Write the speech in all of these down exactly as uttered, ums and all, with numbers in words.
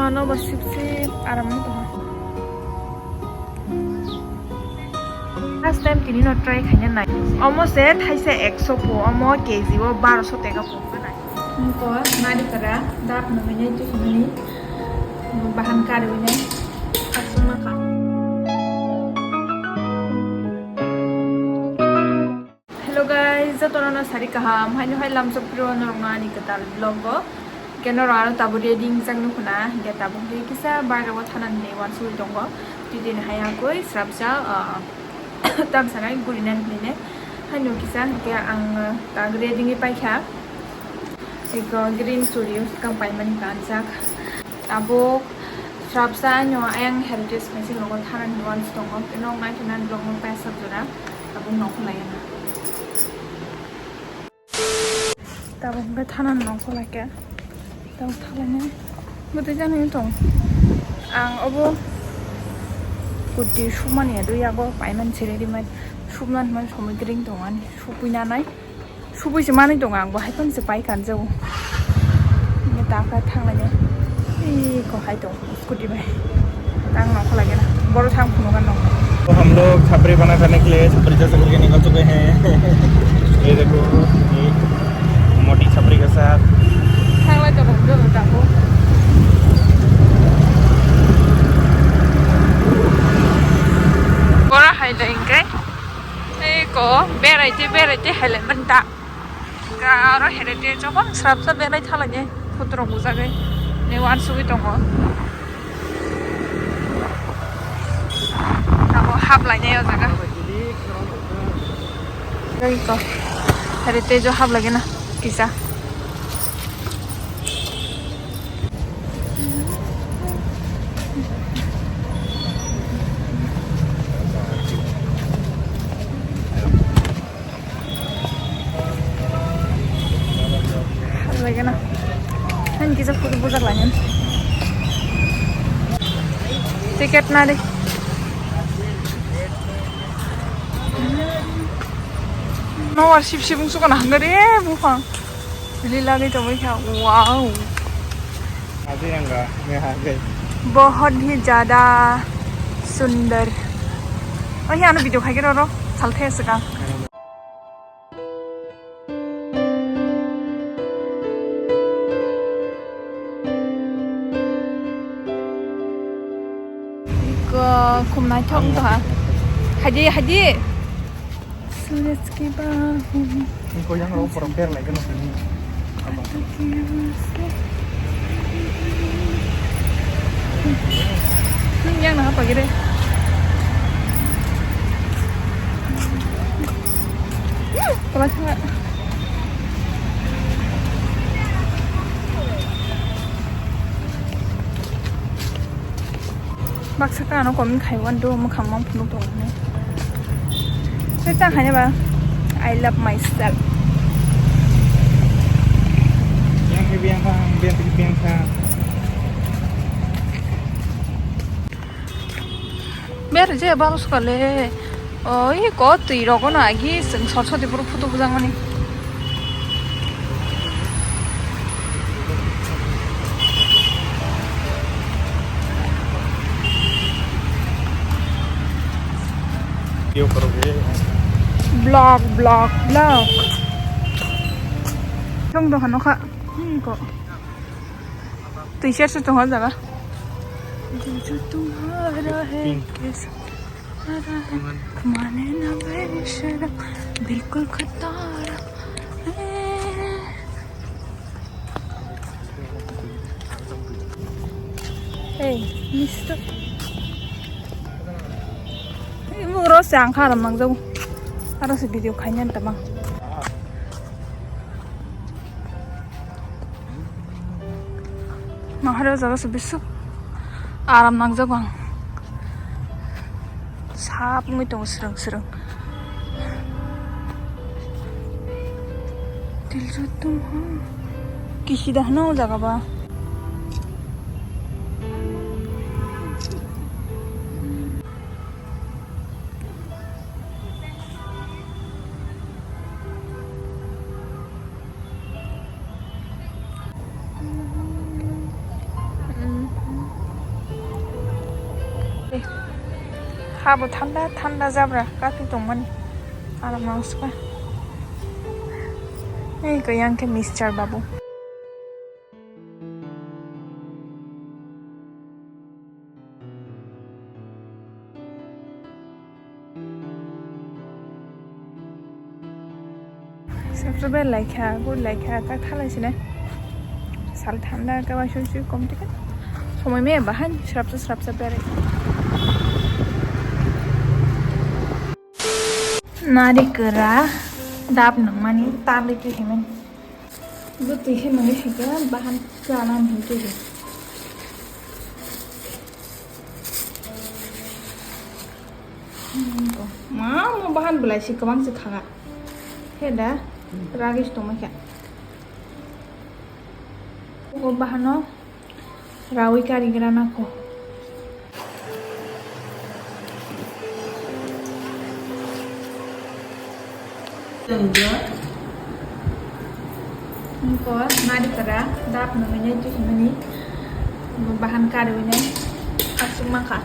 Ano bo sip sip aram wng tongha. First time tini no try khaina nai. Omo se thaisa ekso po, omo K G o barosho teka po. Ko nari kara dap no hinai tu hinai bahan kari hinai asma ka. Hello guys, jotono no sari kaham. Haino hai lamsok piro norokno ani kwtal vlog o. Keno ro ano tabuk ready wngjak nukhuna. Hinkhe tabuk kisa bairo o thanani uansugwi tongo. Twi dini hai akoi srapsa, ah, tamsa nai guri nani hinwi nai. Haino kisa hinkhe ang, ah, tak ready wngwi paikha. Eko green churi swkang paimani kanjak. Tabuk srapsa ano ayang heritage kaisa logo thanani uansuk tongo. Keno naithoknani vlog no paisa jora. Tabuk nokho laiya na. Tabuk hwnkhe thanani nokho laikha. Tabuk thalainai. Bwtwi jani wng tong. Ang obo kuti sumani ado yago paimani sere rimani. Sumnani man somoi gring tongani. Supui nanai. Supui se manwi tongo ang bo hai phano se pai kanjago. Ini ta kha thanglainai. Iko hai tong. Scooty bai. Tang nokho lagi na. Boro thang phunukha nokho. तो हम लोग छपरी बना खाने के लिए छपरी जैसे करके निकल चुके हैं। ये देखो, ये मोटी छपरी के साथ। Thanglai to rok jolo tabuk. Boro hai dai hingke. Eko berai te berai te hai lai mani ta. Ga aro heritage o bang srapsa berai thalainai photo rok bujagwi ne uansugwi tongo. Abo haplainai o jaga. Oi ko heritage o haplaigena kisa. Lagi na. Kan kisa photo bujak lagi. Ticket na de. No war sip sip bung suka na hangare bufang. Bili lagi to mai kha. Wow. Aji yang ga, me ha gai. बहुत ही ज्यादा सुंदर। Oh, hi ano video khai khe roro. Salthe swkang. Ko khum naithok wngkha. Hadi, hadi. Suraj ki bahu. Ko yang rok porong ter lai kena sini. Yang na apa gede? Kepala cewek. Baksa ka ano comment khai wan do, mwkhang mang phunuk tong ne. Tei ta hai ba, I love myself. Yang ke biang kha, biang ke biang kha. Ber je balo sukale. Oi ko twi rogo na agi seng sor sor de puro photo bujang mani. Vlog, vlog, vlog. Tong do hano kha. Hmm, ko. Twi ser se tongo jaga. दिल जो तुम्हारा है, ये सारा है, माने ना बेशरम, बिल्कुल खतरा। Hey, mister. Ibu ro se ang kha ram nang jau. Aro se video khaina tamang. Mahara jaga se bisu aram nangjago ang. Sap wngwi tongo srwng srwng. Dil jo tum ha. Kisi da hwnwi o jaga ba. Abo thanda thanda jabra kati tongmani. Aram nangsuka. Ei ko yang khe Mister Babu. Srapsa ber laikha, gur laikha, tak thalai sile. Sal thanda ka bai sui sui kom tike. Somoi me bahan srapsa srapsa ber. Nari kera dap nangmani tablet tu himen. Bwtwi khe mani hwnkhe bahan chana hwn twi. Ma mo bahan belai si kwbang se khaga. He da ragis tongma khe. O bahano rawi kari gra nako. Nko nari kara dap nungini tuhimani bahan kari wini asuk mangkha.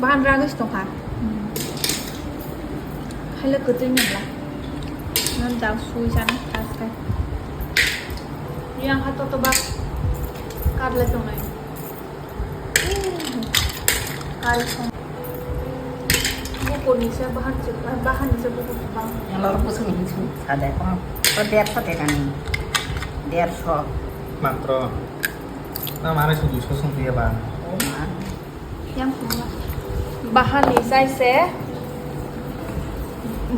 Bahan ragis tongkha. Haile kwtwi nangla. Nang dal sui sana khas khai. Yang ha toto bak karle tongnai. Kari song. Bukur ni se bahan se, bahan ni se bukur bang. Yang lor busung ni sung sadai kong. To der so dekani. Der so. Matro. Na mare su dui so sung tuya ba. Oh ma. Yang sung. Bahan ni sai se.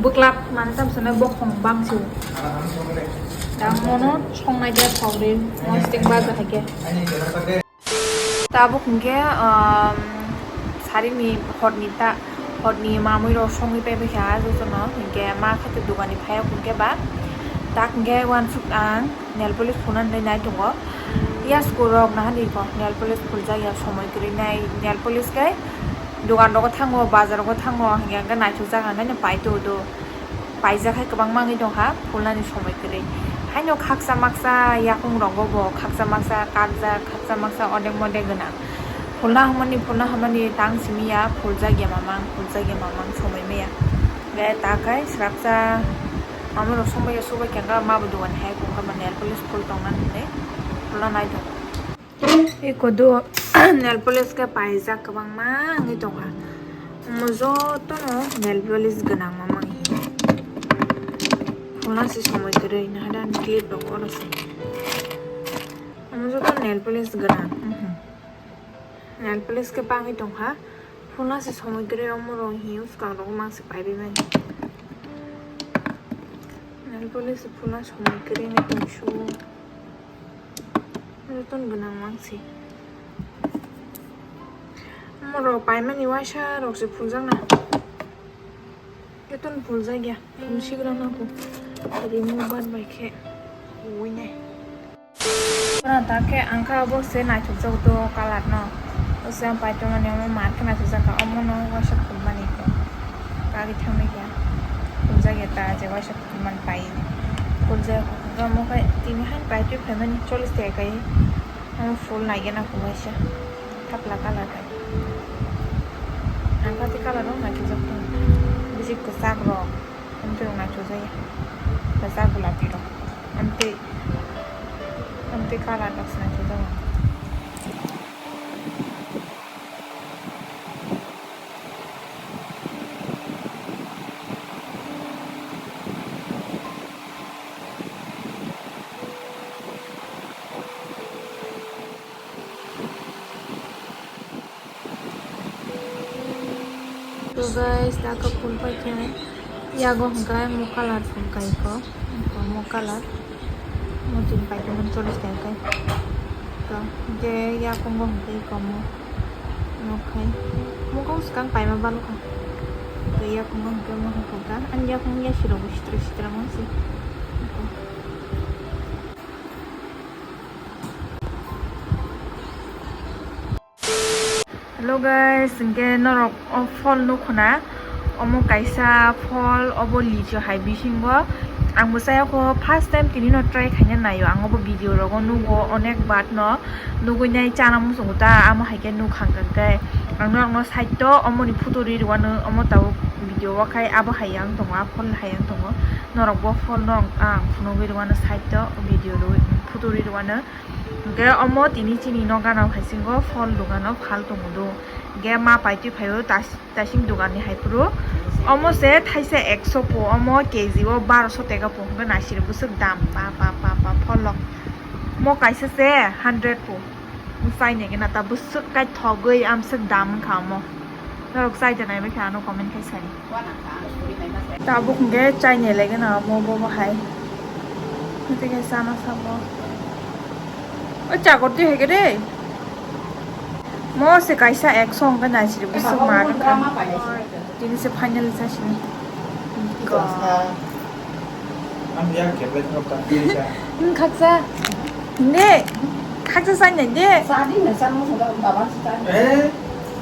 Buklap mantam sana bokhong bang su. Dang mono songnai de thok de. Mosting baja hake. Tabuk hwnkhe, um, sarini horni ta, horni mamui rok songwi paibaikha jotono, hwnkhe ma khaito dogani phaiok hwnkhe ba, tak hwnkhe uansuk ang nail polish phunani nai tongo. Yasku rok nahani ko nail polish phuljak ya somoi kwrwi nai, nail polish khe dogan rogo thango, bazar rogo thango, hwnkhe hwnkhe naithokjak ang nai no pai to do. Paijak hai kwbangma wngwi tongkha, phulnani somoi kwrwi. Haino khaksa maksa yakung rogo bo khaksa maksa karjak, khaksa maksa odek modek gwnang. Phulna hamani, phulna hamani tang simi ya, phuljak ya mamang, phuljak ya mamang somoi maya. Ge ta khai srapsa mamung rok songbai ya, subai khe ma bo dogan hai kung kha ma nail polish phul tongna hinwi phulna nai tongo. Eko do nail polish khe paijak kwbangma wngwi tongkha. Omo jotono nail polish gwnang mamang. Phulna se somoi kwrwi nahadan clip rok oro se. Omo joto nail polish gwnang. Mhm. Nail polish khe bangwi tongkha. Phulna se somoi kwrwi omo rok hiyo swkang rok mang se paibai mani. Nail polish phulna somoi kwrwi ni tongsu. Joton gwnang mang se. Omo rok paimani waisa rok se phuljak na. Joton phuljak ya. Phul sigra na ko. Remover bai khe. Ui nai. Pura ta khe ang kha obo se naithokjak do colour no. O se ang paithago mani omo mar khe naithokjak kha. Omo no waisa phulmani khe. Kari thangwi khe. Phuljak ya ta je waisa phulmani pai ni. Phuljak ya khe omo khe tini han paitwi phaimani chollish taka kai. Omo phul nai gana khe waisa. Thapla colour kai. Ang kha tei colour no naithokjak khe. Bisi kwchak rok. Amtwi rok naithokjak ya. Kwchak gulapi rok. Amtwi, amtwi colour rok se naithokjak ang. So guys, ta khe phul pai khe yago hwnkhe mo colour phul kai ko, mo colour mo tin pai khe mo chollish taka kai. To je yakungo hwnkhe iko mo, mo khai mo kok swkang paima balo kha. To yakungo hwnkhe mo hwnkha ani yakung yasi rok bo sitra sitra mo se. Hello guys, hwnkhe norok o phol nukho na? Omo kaisa phol, obo lichu hai bisingo. Ang bo chayakho, first time tini no try khaina naio. Ang obo video rogo nugo, onek bat no nugui nai chana muchungo ta, amo hai khe nukhang khe. Ang norokno side o omoni photo ri rwano, omo tabuk video o khai abo hai yang tongo, a phol hai yang tongo. Norok bo phol norok ang phunugwi rwano side o video rwi, photo ri rwano. Hwnkhe omo tini chini noganao haisingo phol dogano phal tongo do. Hwnkhe ma paitwi phaio tas-, tasing doganni hai phuru. Omo se thaisa ekso po, omo K G o barosho tega po, hwnkhe naisiri bwswk dam, pa, pa, pa, pa, pholok. Mo kaisa se hundred po. Chainai gana ta bwswk kaithogwi amswk dam wngkha omo. Norok chai da naibai kha ano comment khai sani. Tabuk hwnkhe chainai lai gana omo bo bo hai. Hwnkhe sana sabo. O chagor twi hai khe de. Mo se kaisa ekso hwnkhe naisiri bwswk ma wngkha. Tini se final sasini. Ang ya kebet no ka tisa. Khaksa. Ne. Khaksa sai ne de. Sadi ne san mo sunda baba sita. Eh,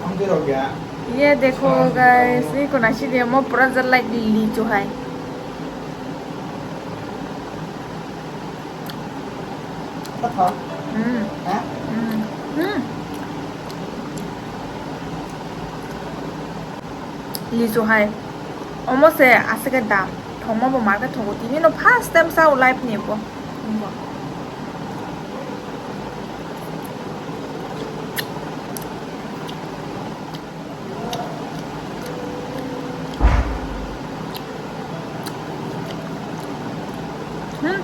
ang de rok ya. Ye dekho guys, ye kona si de mo pura jalai lichu hai. Kotho? Hmm. Ha? Hmm. Hmm. Lichu hai. Omo se aswk dam. Thongma bo market thogo. Tini no first time sa life ni bo. Hmm.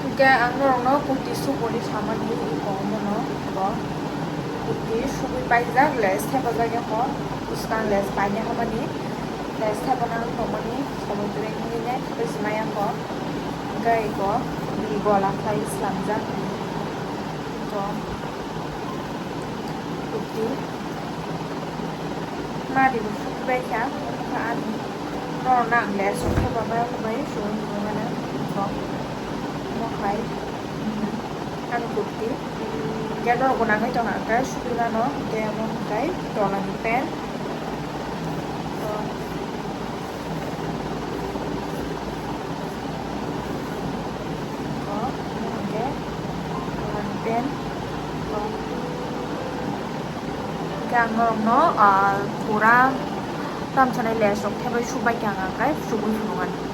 Hwnkhe ang norokno kurti suboni samani iko omono bo kurti subui paijak, lace thepajak ya kho, bwskang lace paina hamani, lace thepana ang tongmani samung twi nini ne thepai se maya kho, hwnkhe iko bini gola khlai slamjak iko. Kurti. Mari bo suki bai kha, ani norok nang le sokhe ba bai bai suki mano. Mo hai. Ani kurti. Ke norok bo nangwi tong kha, suki mano. Ke mo hai tola ni pant. Hwnkhe ang norokno, ah, pura tamsanai lace rok thebai subai kha ang, hwnkhe chubui phunuknani.